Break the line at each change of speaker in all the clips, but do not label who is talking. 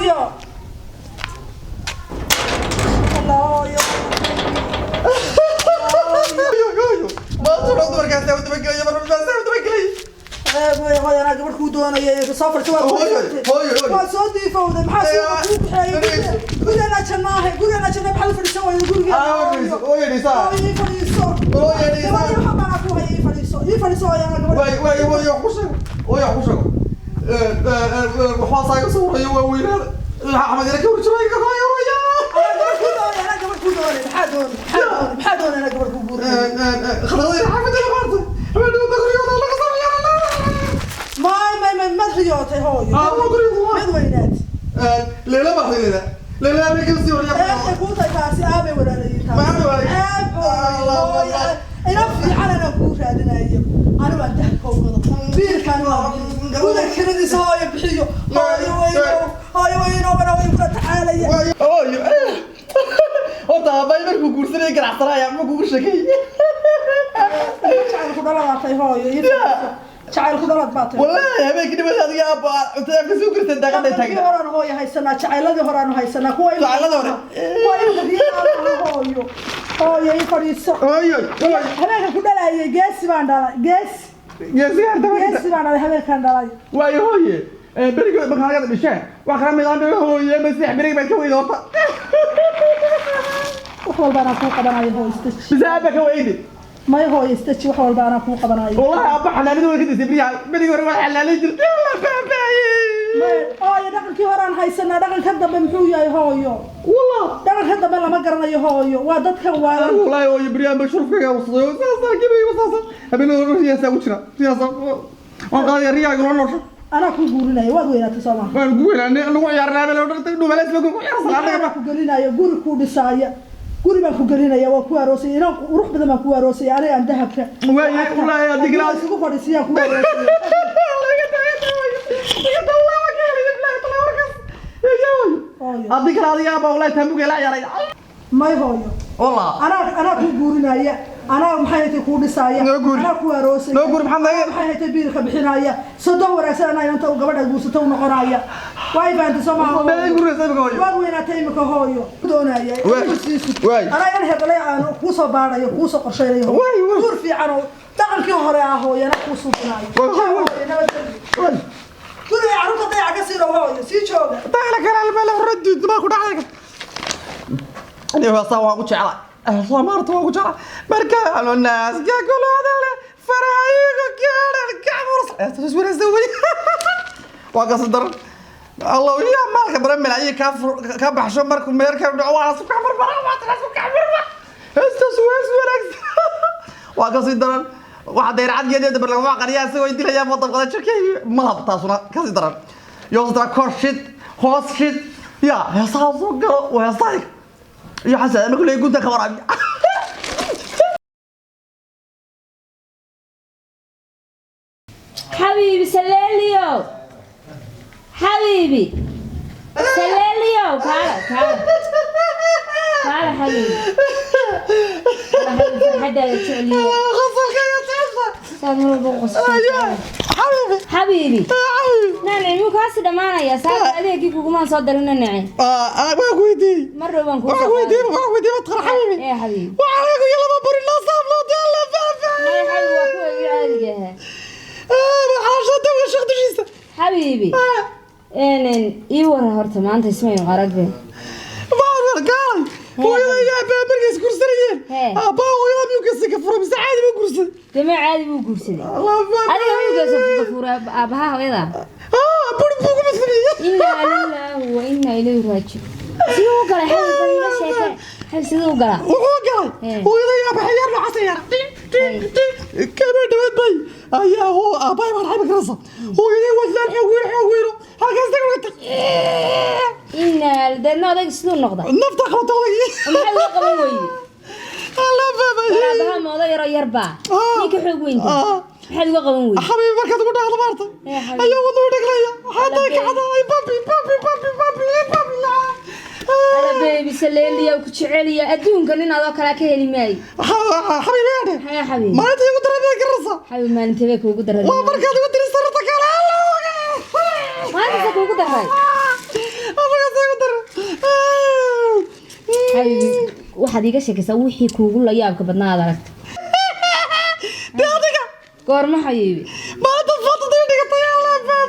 Hooyo. Allah, hooyo.
Hooyo, maanta dhan dumarkaas u dabagelaya, marba u dabagelaya.
Hooyo, hooyo, anaa gabadh kuu doonaya, soo fadhiiso, waa
Hooyo, hooyo, hooyo.
Waa soo diifowday, maxaa suuqa kuu kaxeeyay? Gurigeena janno ahe, gurigeena janno, maxaad u fadhiisan weyday gurigeena?
Ah,
Hooyo.
Hooyo, dhisa.
Hooyo, ii fadhiiso.
Hooyo, dhisa.
Gabadh waxaan baan ku haya, ii fadhiiso, ii fadhiiso, hooyo, anaa gabadh.
Waay, waay, hooyo, ku sheego, hooyo, ku sheego. Waxaa saa iga sawirayo, waa weynaada. Axmed ina ka horjabay, ka hooyo.
Anaa gabadh kuu doonaya, anaa gabadh kuu doonaya, maxaa doonay, maxaa doonay, maxaa doonay, anaa gabadh kuu guurinaya?
Khadradii xaafadda la qaatay. Habeenada guryooda laga sameeyo.
May, may, may, mad riyootay, hooyo?
Ah, waa guriga, waa.
Mid weynaad.
Leela baa leela. Leela ma ka sii waryaa.
Ceebtay kuu tahay taasi, aabay walaalayiin taasi.
Ma aabay walaalayiin?
Ceeb, hooyo, hooyo. Ina fiican anaa kuu raadinayo. Anigu aan dahabka u gado. Biilkaan waa bixiyo. Guda kiradiisa hooyo bixiyo. Hooyo weynow, hooyo weynow, anaa way kula tacaalaya.
Hooyo. Horta aabbahay markuu guursanayay ganacsanaya ma kugu sheekeeyey?
Jacayl ku dhalad baa tahay, hooyo. Ii fadhiiso. Jacayl ku dhalad baa tahay.
Wallaahi habeenkii dhibada adiga aabba cuntada afka soo gurteen daaqaday
Dhaqankii
taagna.
horaan hooyo haysanaa, jacayladii horaanu haysanaa, kuwa imika-
Jacayladii hore.
Kuwa imika riyaha maaha, hooyo. Hooyo, ii fadhiiso.
Hooyo, hooyo.
Habeenka ku dhalayay geesi baan dhalay, geesi.
Geesi harta ma
Geesi baan dhalay, habeenkaan dhalay.
Waayo hooye. Beriga markaan laga dhisheen wax kala mid aan hooye masiix berig baad ka weyda horta.
Wax walba anaa kuu qabanayo, hooyo, istaji.
Mise aabba ka weydi?
May, hooyo, istaji, wax walba anaa kuu qabanayo.
Wallahi aabba xanaanadu way ka disay beriyaha, berigi hore waa xanaanin jirtay, Allah baabaayey.
May, hooyo, dhaqankii horaan haysanaa, dhaqankan dambe muxuu yahay, hooyo?
Wallah.
Dhaqankan dambe lama garanayo, hooyo, waa dadkan waalan.
Wallahi hooyo beryahan ba shurufkayga wasaqeeyo, saasaa gabay wasaasa habeenada riyaasaa ku jira, riyaasa waan qaadaya riyaaga loo noosho.
Anaa kuu guurinaya, waad weynaatay soo maha?
Waan ku weynaanay, lagu ciyaarnaa habeen loo dhartay dhumaleys ba ku ciyaarsan annaga.
Anaa ku gelinaya guri, kuu dhisaaya guri baan ku gelinaya, waa ku aroosaya, inaan qurux badan baan ku aroosaya, aniga aan dahabka
Waaye, wallaahi adiga
isugu fadhiisiyaan ku aroosaya. Hooyo.
Adiga adiga baa wallahi taamuga la ciyaaray.
May, hooyo.
Wallah.
Anaa kuu guurinaya, anaa maxay haytay kuu dhisaaya.
Noo guuri.
Anaa ku aroosaya.
Noo guuri, maxaad naga-
maxay haytay biilka bixinaya, soddon wanaagsan anaa inanta u gabadha guursata u noqonaya, way fahamtay soo maaha?
Meel guuraysa imika, hooyo?
Waad weynaatay imika, hooyo, doonaya.
Waay. Waay.
Anaa inan hebelay aan kuu soo baarayo, kuu soo qorshaynayo.
Waay, waay.
Guur fiican oo dhaqankii hore ah, hooyo, anaa kuu suubinayo.
Waay, waay, waay.
Hooyo, nabadgelyo. Guriga carruurta dayaca ka siiro, hooyo, sii jooga.
Taala kale meel radid ma ku dhacay. Ani waa waa ku jeclaa. Soomaarta waa ku jeclaa. Marka alo naas ka kulada farahayga gaadhan gacmur saas wanaagsan way. Waa ka sadar. Allah ya maalka baran malaayi ka ka baxsho markuu meerka dhaco waa isku kamar bara, waa isku kamar bara. Heestaas waa wanaagsan. Waa ka sii daran. Waxa dayracad geedeeda bar lagu qariyaa isagoo dilaya waddan jirkay malab, taasuna ka sii daran. Yoostra kor shid, hoos shid. Ya heesaha soo galo waa heesaha. Iyo xasan anagu leey gunta ka waraabiya.
Xabiibi saleeliyow, xabiibi saleeliyow, kaala, kaala, kaala, xabiibi. Kaala, xabiibi, farxaddaada jeceliye.
Qasalka iyo tiisa.
Saad mar walba u qosashay.
Xabiibi.
Xabiibi.
Xabiibi.
Naanici muu kaasi dhammaanayaa saaka? Adeegii kugumaan soo darina, nici.
Waa ku weydiiyey.
Mar dhow baan kuu
waa
soo
ku weydiiyey, waa ku weydiiyey mataqan xabiibi.
Ee xabiibi.
Waxaa laga gooyay laba buri loo saablo alla faafay.
Maya xabiibi, waa kuwa igu caadiga ahaa.
Xaashada waa sheekh dushiisa.
Xabiibi, ii wara horta, maanta ismayn aragbe.
Baan gaalay. Hooyada iyo aabbaha markay is guursanayeen.
Hee.
Aabbaha hooyada miyuu kasi ka furay mise caadi buu guursaday?
Dee ma caadi buu guursaday.
Allah faafay.
Adiga miyuu gafuura aabaha hooyada?
Ah, buri buu ku masliyay.
Inaa lilaahi wa inaa ilayhi raajiun. Siduu u galay, xabiib? Bal iiga sheeke xabiib, siduu u galaa?
Wuxuu galay.
Hee.
Hooyada iyo aabbaha ciyaar noocaas ciyaar. Kama dhawaad bay ayaa hoo aabbahay baan xabi karaysa. Hooyadii waa islaan xoog weyn, xoog weyn. Halkaas tago ka tag.
Inaa deedna odayga siduu noqda?
Nafta qabata odaygii.
Maxay uga qaban weyde?
Allah faafay.
War aabaha ma oday yaroo yarbaa?
Ah.
Ninka xoog weynta.
Ah.
Maxaad uga qaban weyde?
Xabiibi markaad ugu dhacdo maarta.
Ee, xabiibi.
Ayaa waduu dhiglaya. Hadaa
Alla
kacda ay babi babi babi babi babi.
Ala beebi saleeliya ku jeceliya, adduunka nin adoo kalaa ka heli maayo.
Xabiibi yaadhe.
Haya xabiibi.
Maalinta igu daray garasa.
Xabiibi, maalintee bay kuugu daray?
Waa markaad igu tiri sarta kale.
Maalintaasa kuugu daray.
Anaga
Xabiibi, waxaad iiga sheekaysaa wixii kuugu la yaabka badnaa aad aragtay.
Dee adiga
Goorma, xabiibi?
Maanta fotada dhigatay.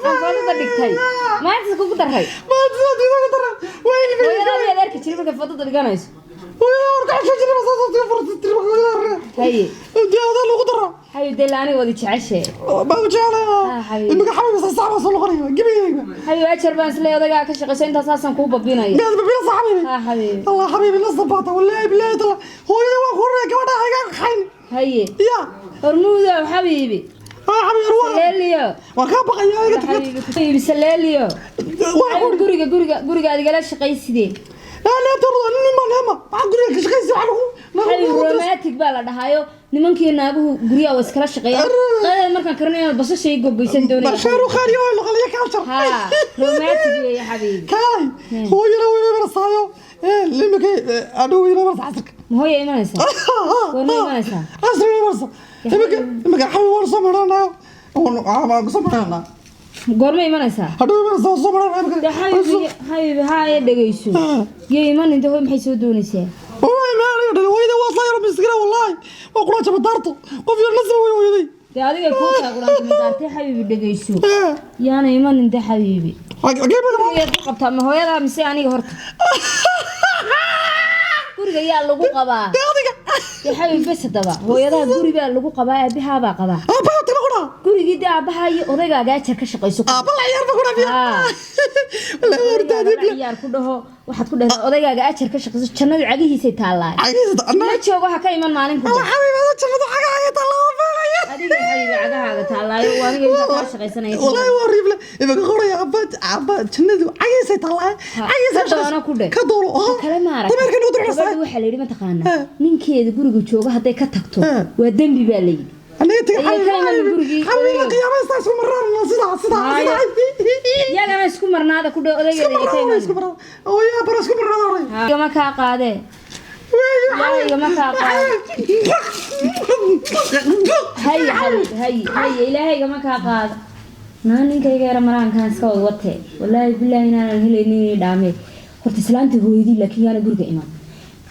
Aan foodada dhigtay maalintaas kugu daray?
Maanta fotada daray waa ilmi.
Hooyadaa miyaad arki jiray markay foodada dhiganayso? Haye.
Dee adaa lagu dara.
Xabiib, dee la aniga wadi jeceshe.
Baa jeclaya.
Xabiibi.
Imika xabiib sax baa soo noqonaya gebigayga.
Xabiib, ajar baan isleeyahay odagaa ka shaqayso, intaas saasaan kuu babinaya.
Miyaad babina sax, xabiibi?
Ha, xabiibi.
Allah, xabiibi, la sabata, wallahi billahi tala, hooyada waa ku horreeya gabadha hayga kaxayn.
Haye.
Ya.
Hormuudow, xabiibi.
Ah, xabiibi, waa
Saleeliyo.
Waan kaa baqaya iga tag.
Xabiibi, xabiibi, saleeliyo.
Waa ku
Xabiib, guriga aad igala shaqaysidee?
La la tardo nima nima maxaa guriga ka shaqaysi waxa lagu
Xabiib, romantic baa la dhahaayo, nimankii naaguhu guryaha waa iskala shaqeeyaan. Qadada markaan karinayo basasha ii gogoysan doonaya.
Basharu khariyo la qaliya culture.
Ha, romantic weeye, xabiibi.
Kaalay, hooyada way barsaayo ee limika adhow way barsa casirka.
Ma hooya imanaysaa? Goorma imanaysaa?
Casri way barsa. Imika xabiib waan soo maranaa, waan soo maranaa.
Goorma imanaysaa?
Hadhow way barsa, soo maranaa imika.
Dee xabiibi, xabiibi, haaya, dhegeyso, yo iman inta hooy maxay soo doonaysaa?
Wallahi ma aniga hooyada waa soo yaro miskina, wallahi waa quraanka madaarto qof yar nasib way hooyaday.
Dee adiga kuu taaguraanta madaartay. Xabiibi, dhegeyso, yaana iman inta, xabiibi.
Xagee ma
Gurigaad ku qabtaa, ma hooyadaa mise aniga? Horta guriga yaa lagu qabaa?
Dee adiga.
Dee xabiibi, bes, haddaba hooyadaha guri baa lagu qabaa, aabahaa qabaa.
Aabbaha tala qura.
Gurigii dee aabbaha iyo odaygaaga ajar ka shaqayso.
Aabba la ciyaar ba qura biya.
Haa.
Wallahi hortaadi.
Odaygaaga la ciyaar ku dhaho, waxaad ku dhahdaa odaygaaga ajar ka shaqayso, jannadu cagihiisay taallaa.
Cagihiisa anna.
La joogo, ha ka iman maalin ku
Allah, xabiib, ada jannadu xagaaga taallaa waa.
Adiga, xabiibi, cagahaaga taallaayo, waa aniga intaa kaa shaqaysanaya.
Wallahi waa riible imika qoraya abba abba jannadu cagihiisay taallaa, cagihiisay.
Ka doono ku dheh.
Ka doono.
Kale ma arag.
Dameerka nagu
Gabadha
durcasa.
waxaa la yidhi, mataqaanaa, ninkeeda guriga jooga hadday ka tagto waa dembi baa la yidhi.
Aniga tagay.
Ayay ka iman gurigii.
Xabiib, qiyaameysta isku maraan sidaa sidaa.
Haya.
Sidaa.
Iyagana isku marnaada ku dhow odaygeeda iyo ka iman.
Isku maraan oo yaa bara isku maraan oray.
Igama kaa qaadee, igama kaa qaade. Hay, xabiib, hay, hay, ilaahay igama kaa qaado. Naa ninkayga yara maraankaan iska wad watee, wallaahi bilaahi inaanan helaynin inay dhaamee. Horta islaanta hooyadii laakiin yaana guriga iman,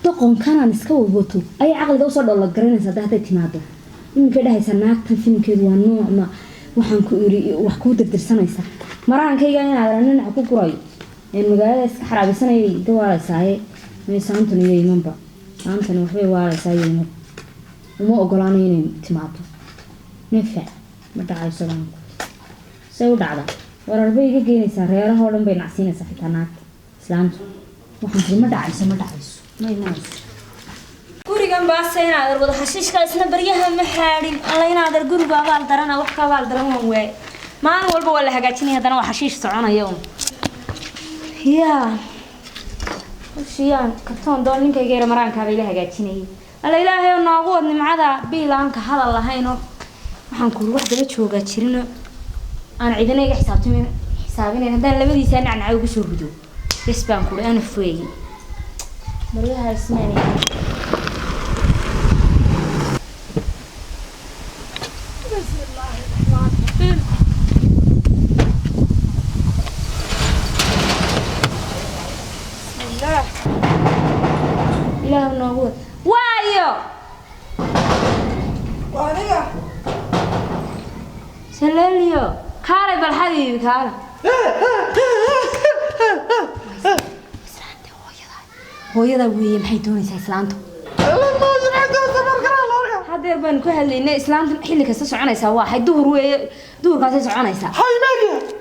doqonkanaan iska wad wato ayay caqliga usoo dhoolo garanaysa. Hadday timaado iminka dhahaysa naagtan filimkeedu waa nooc ma waxaan ku iri wax kuu dirdirsanaysa maraankayga inaad dhinaca ku gurayo een magaalada iska xaraabisanayay iga waalaysaaye. Maysaantan iyo imanba saantani waxbay waalaysaa iyo iman uma ogolaanayo inay timaado, nafac ma dhacayso baanku say u dhacdaa warar bay iga geynaysaa, reerahoo dhan bay nacsiinaysaa, xitaa naagta islaantu. Waxaan tiri ma dhacayso, ma dhacayso, ma imanayso gurigan baase. Inaad wada xashiishka isna baryaha ma xaadhin alla inaad gurigu abaal darana, wax ka abaal daran waan waay. Maalin walba waa la hagaajinaya, haddana waa xashiish soconaya un yaa hawshiyaan kartoon doon. Ninkayga yara maraankaaba ila hagaajinayay. Alla ilaahay oo noogu wad nimcada biilaanka hadal lahaynoo waxaan kuuri wax daba joogaa jirino aan cidina iga xisaabtamin xisaabinayn haddaan labadiisa nacnaca ugu soo rido bes baan kuuri ana fueeyey baryaha ismaanaya.
بسم الله الرحمن الرحيم. بسم الله.
Ilaahu noogu wad waayo.
وأنا
Saleeliyo, kaalay bal, xabiibi, kaala. Islaanta hooyada, hooyada weeye, maxay doonaysaa islaantu? Hadeer baanu ka hadlaynay islaantan xilli kasta soconaysaa, waa xay duhur weeye, duhurkaasay soconaysaa.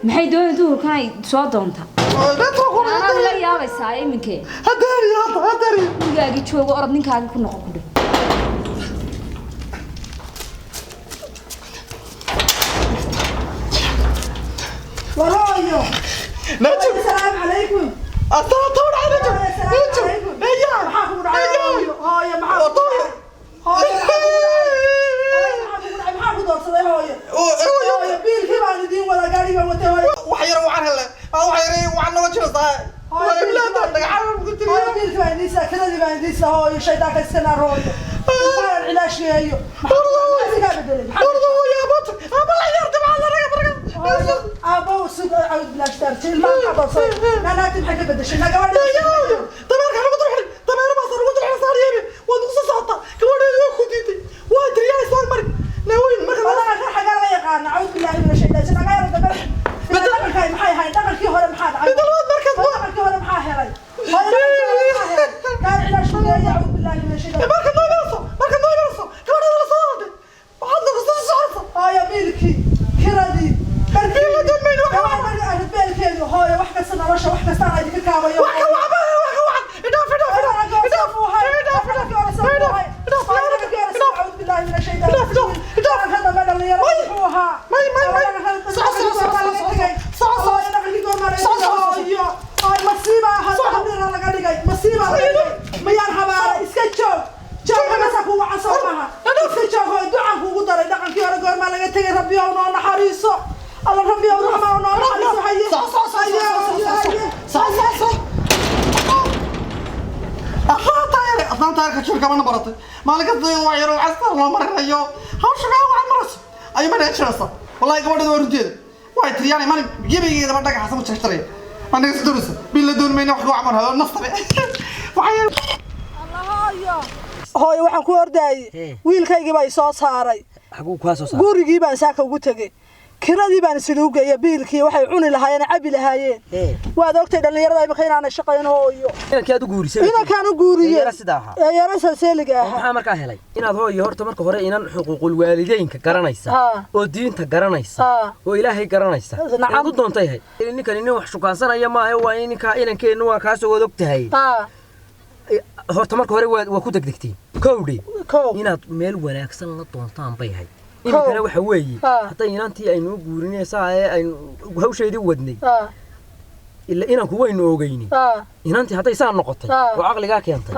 Maxay doonay duhurkanay soo doonta? Anaad la yaabaysaa iminkee. Gurigaagii joogo, orod ninkaagii ku noqo ku dheh.
ورايو. السلام عليكم. السلام عليكم. maxaa kugu dhacay hooyo? Hooyo, maxaa kugu dhacay? Hooyo, maxaa kugu dhacay? Hooyo, maxaa kugu dhacay? Maxaa ku doorsaday hooyo? Hooyo, biilkii baan idiin wada, gaari baan watay hooyo. Hooyo, biilkii baan idiin sidaa, kiradii baan idiin sidaa hooyo, shaydaanka iska naar hooyo. Maxaan cilaashkeeyo? Maxaa iskaga bedelay? Hooyo, aabbo sug cawd bilaash daartay, ilmaha maxaa doorsaday? Naanaagti maxay ka bedeshay? Na gabadhi. Nolosha wax kasta aan idinka kaabayo.
Wax ka wacan, wax ka wacan. Idhaaf, idhaaf, idhaaf, idhaaf, idhaaf, idhaaf, idhaaf, idhaaf, idhaaf. May, may, may. Soco, soco, soco, soco, soco, soco.
Mayaan habaaray? Iska joog, joog, hagasa kugu cansoo maaha. Iska joog hooy, ducaan kuugu daray. Dhaqankii hore goormaa laga tegay? Rabbi ow noo naxariiso. Alla, Rabbi ow, raxmaa noo naxariiso. Haye.
Soco, soco, soco, soco, soco, soco, soco. Ahaa, taayare, adnaan taayarka jirka mana baratay. Maalin kasta iyadoo wax yar oo casta loo marinayo. Hawsha meel waxaad marayso. Ayuu mana heshinaysaa. Wallaahi gabadheeda waa runteeda. Waxay tiri yaani maalin gebigeedaba dhagaxa sama jarjaraya. Ma naga soo doonaysa. Bil la doon mayna wax ka wacan hado nastabe. Waxay
Hooyo, waxaan ku ordaayey wiilkaygii baa i soo saaray.
Xaguu kaa soo saaray?
Gurigii baan saaka ugu tegey. Kiradii baan isigu geeya, biilkii waxay cuni lahaayeen, cabi lahaayeen. Waad ogtay dhallinyarada imika inaanay shaqayn, hooyo.
Inankii aad u guurisay?
Inankaan u guuriyey.
Ee yara sidaa ahaa.
Ee yara saseeliga
oo
ahaa.
Maxaa markaa helay inaad hooyo horta marka hore inan xuquuqul waalideynka garanaysa oo diinta garanaysa oo Ilaahay garanaysa inaad u doontay hay. Ninkani nin wax shukaansanaya maaha, waa in ninkaa inankeennu waa kaasoo waad og tahay. Horta marka hore waa ku degdegtiin kowdhi.
Kow.
Inaad meel wanaagsan la doontaan bay ahayd. Iminkana waxa weeye hadday inantii aynu u guurinaysaa ee aynu hawsheedii wadnay ila inanku waynu ogeyni, inantii hadday saa noqotay oo caqligaa keentay,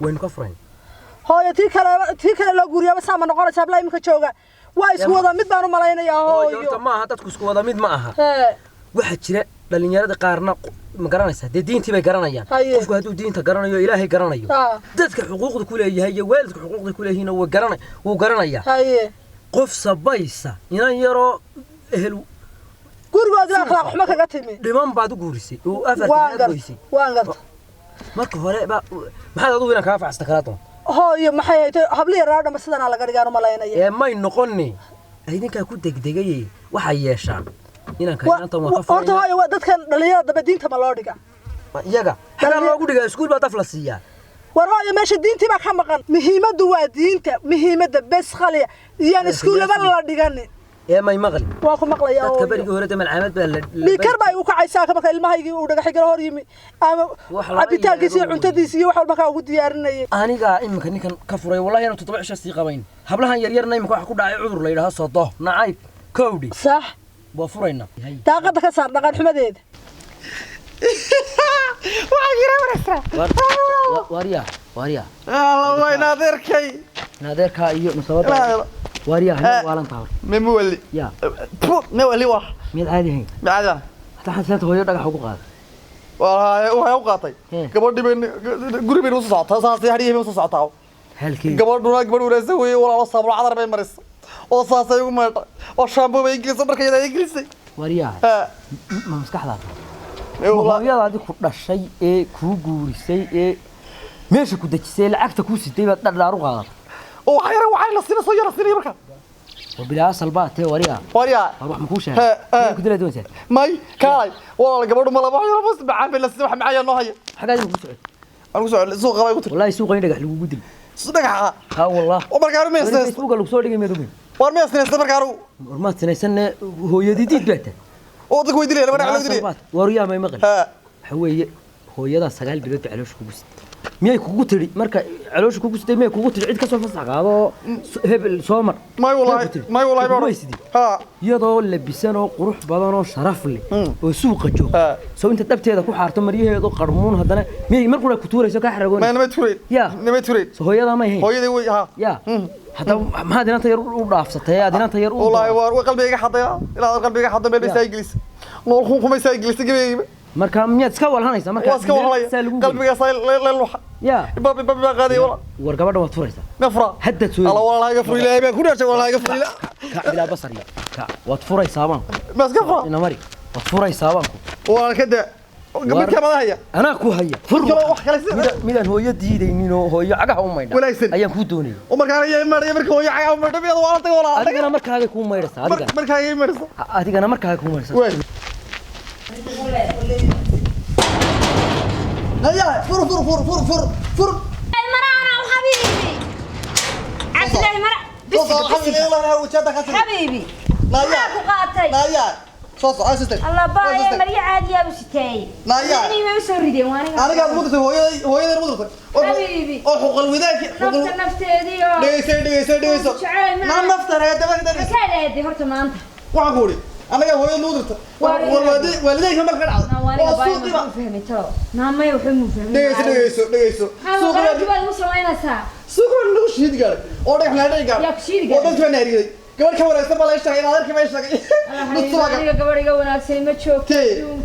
waynu ka furayn.
Hooyo, tii kale loo guuriyaaba saama noqonaysa? Hablaa iminka jooga waa isku wada mid baan u malaynayaa.
Hooyo,
hooyo.
Horta maaha, dadku isku wada mid ma aha.
Hee.
Waxaa jira dhalinyarada qaarna ma garanaysaa, dee diintii bay garanayaan. Qofku hadduu diinta garanayo, Ilaahay garanayo, dadka xuquuqda ku leeyahay iyo waalidka xuquuqda ku leeyihiin wuu garana, wuu garanayaa. Qof sabaysa inan yaroo ehel
Gurigoodii akhlaaq xumo kaga timi.
Dhiman baad u guurisay oo afartan
waan
aad
garta
goysay.
Waan garta.
Marka hore ba maxaad adigu inaan kaa facsta kala doon?
Hooyo, maxay haytay? Habli yaraa dhama sidanaa laga dhigaan u malaynaya.
Ee may noqoni, idinkaa ku degdegayay. Waxay yeeshaan inanka inantan waa ka
Horta
furayna.
hooyo, waa dadkan dhalinyarada dambe diinta ma loo dhiga?
Iyaga xagaa loogu dhigaa? Iskuul baa daf la siiyaa.
War hooyo, meesha diintii baa ka maqan. Muhiimaddu waa diinta, muhiimadda bes khaliya iyaan iskuullaba la dhiganin.
Ee may maqli?
Waa ku maqlayaa.
Dadka
Hooyo,
berigii hore de malcaamad baa la
dhiikar baa igu kacaysaa marka ilmahaygii uu dhagaxigala hor yimi ama
Wax lala
cabitaankiisa iyo
yaabo.
Cuntadiisa iyo wax walba kaa ugu diyaarinayay.
Anigaa iminka ninkan ka furay, wallahi inaan 7 cisho sii qabayn. Hablahan yaryarna iminka waxa ku dhacay cudur la yidhaaho sodo nacayb kowdhi.
Sax.
Waa furaynaa.
Daaqada ka saar dhaqan xumadeeda.
Waxaa jira waraysaa.
Waaryaa, waaryaa.
Alla wayna adeerkay.
Adeerkaa iyo nusabada waaryaa hana waalantaa hor.
Memwali.
Ya.
Mewali waa.
Miyaad caadi ahayn?
Macaada.
Hataa xasaanta hooyo dhagax ugu qaaday.
Waxay u qaatay. Gabadhii bay guri bay usoo socotaa, saasay hadhiyay bay usoo socotaa.
Halkii
Gabadhuna gabadh wanaagsan weeye walaalo, saabuun cadar bay marisay oo saasay ugu maydhay oo shampoo bay ingilisay, dharka iyada ingilisay.
Waaryaa,
Ha.
ma maskaxdaada
Ee, wallaahi.
Hooyadaadii ku dhashay ee kuu guurisay ee meesha ku dejisay, lacagta kuu sitay baad dhardhaar u qaadatay?
Oo waxay yara waxay la siinay soo yara siinay marka.
Oo bilaa asal baa tee, waryaa.
Waryaa.
War wax ma kuu
He,
sheegay?
he.
Miyay ku dilaa doonaysaa?
May kaalay walaal, gabadhu ma laba wax yara bas macaan bay la siinay, wax macaan noo haya.
Xagaad ku socotay?
Anigu soo suuqa bay ku tiri.
Wallaahi suuqa in dhagax lagugu dil.
Dhagaxa?
Ha wallah.
Oo marka anu
Weli
meesneys.
Facebooka lagu soo dhigay miyaad ogeyn?
War meesneysta marka anu.
War maad sinaysanne, hooyadii diid baa tahay.
Oo dadku way dilayaan, laba dhagax lagu dilay.
Waryaa, may maqli?
Ha.
Waxa weeye hooyadaa 9 bilood bay caloosha kugu sitay. Miyay kugu tidhi marka caloosha kugu sitay, miyay kugu tidhi cid ka soo fasax qaado oo hebel soo mar?
May
Miyay
wallaahi.
ku tidhi?
May wallaahi.
Kuguma
Baa
haysidin.
Ha.
Iyadoo labisan oo qurux badan oo sharaf leh oo suuqa joogta, soo inta dhabteeda ku xaarto maryaheedu qarmuun, haddana miyay mar qura ku tuurayso kaa
May
xaragoonayso?
namay turayn.
Ya.
Namay turayn.
So hooyadaa may ahayn?
Hooyadii way ha.
Ya, haddaba maxaad inanta yar u dhaafsatay aad inanta yar u
Wallaahi waa qalbiga xadaya ilaa qalbiga xadda meel bay saa ingilis nool kun kumay saa ingilis gabayga.
Marka miyaad iska walhanaysaa marka?
Waa iska walhalaya.
Saa lagu
Qalbiga saa la luxa.
Ya.
Babi babi baa qaaday wala.
War gabadha waad furaysaa.
Nafra.
Hadda soo
Alla walaal iga furi, Ilaahay baa ku dhashay, walaal iga furi.
Kac bilaa basar ya kac, waad furaysaa baan.
Ma iska fura.
Ina mari, waad furaysaa baan ku.
Walaal ka daa gabadh ka madahaya.
Anaa ku haya, fur.
Kalo wax kale
Midaan hooyo diidaynin oo hooyo cagaha u maydha
Wanaagsan.
ayaan kuu doonayay.
Oo markaan ay maray marka hooyo caga u maydho miyad walaal tago walaal.
Adigana markaagay kuu maydhaysaa adigana.
Markaa ay marayso.
Adigana markaagay kuu maydhaysaa.
Way.
Haya, fur fur fur fur fur fur.
مرة حبيبي عبد الله مرة.
Soo soo xabili ilaa wajada ka tiri.
حبيبي
Naaya.
ku qaatay.
Naaya. Soo soco, sister.
Allah baaya maryo caadiyaa u siteeyey.
Naya.
Inay ma soo rideen waa aniga.
Anigaad ugu dirtay hooyaday, hooyaday ugu dirtay.
Habiibi.
Oo xuquuqul wadaadki
Nafta nafteedii oo.
Dhegeyso, dhegeyso, dhegeyso.
Jecel ma.
Naa naftan ee daba dhegeyso.
Maxaa leedahay horta maanta?
Waxaan ku uri anaga hooyada ugu dirtay. Waalideynka marka dhacdo.
Naa waa aniga
Oo
baaya
suuqiba.
ma fahmay talo. Naa maya wuxuu mu fahmay.
Dhegeyso, dhegeyso, dhegeyso.
Suuqa
Suuqiba
baad ugu samaynaysaa.
Suuqiba lagu shiid gaaray. Oo dhagax la dhagax gaaray.
Yaa ku shiid gaaray.
Oo dadka baa naariyay. Gabadh ka wareegsan baa la sheegay in adeerkii baa sheegay.
Aniga gabadh iga wanaagsan ma joogto.
Te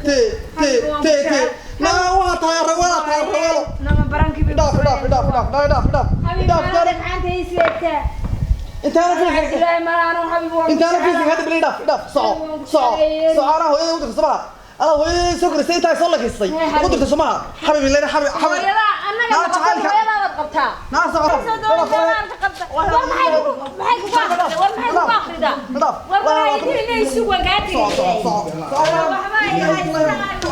te te te te. Naa waa tahay rawala, tahay rawalo.
Nama barankii bay.
Dhaaf, dhaaf, dhaaf, dhaaf, dhaaf, dhaaf.
Habiib
Dhaaf,
maana
dhaaf.
dhagxaanta ii sidataa.
Intaana fiican.
Ilaahay malaano habiib waan.
Intaana fiican hadda bal dhaaf, dhaaf, soco, soco, soco. Anaa hooyada u dirtay somaha. Anaa hooyada soo korisay intaa soo lakisay ugu dirtay somaha. Xabiib leena, xabiib, xabiib.
Hooyada annaga
Naa jacaylka.
hooyada baad qabtaa.
Naa soco.
Soo doonaysa maanta qabta. War maxay kugu akhridaa? War maxay kugu akhridaa?
Dhaaf.
War maxay idin inay sugan kaa
Soco,
tegay?
soco, soco.
Waxba ay haysataa.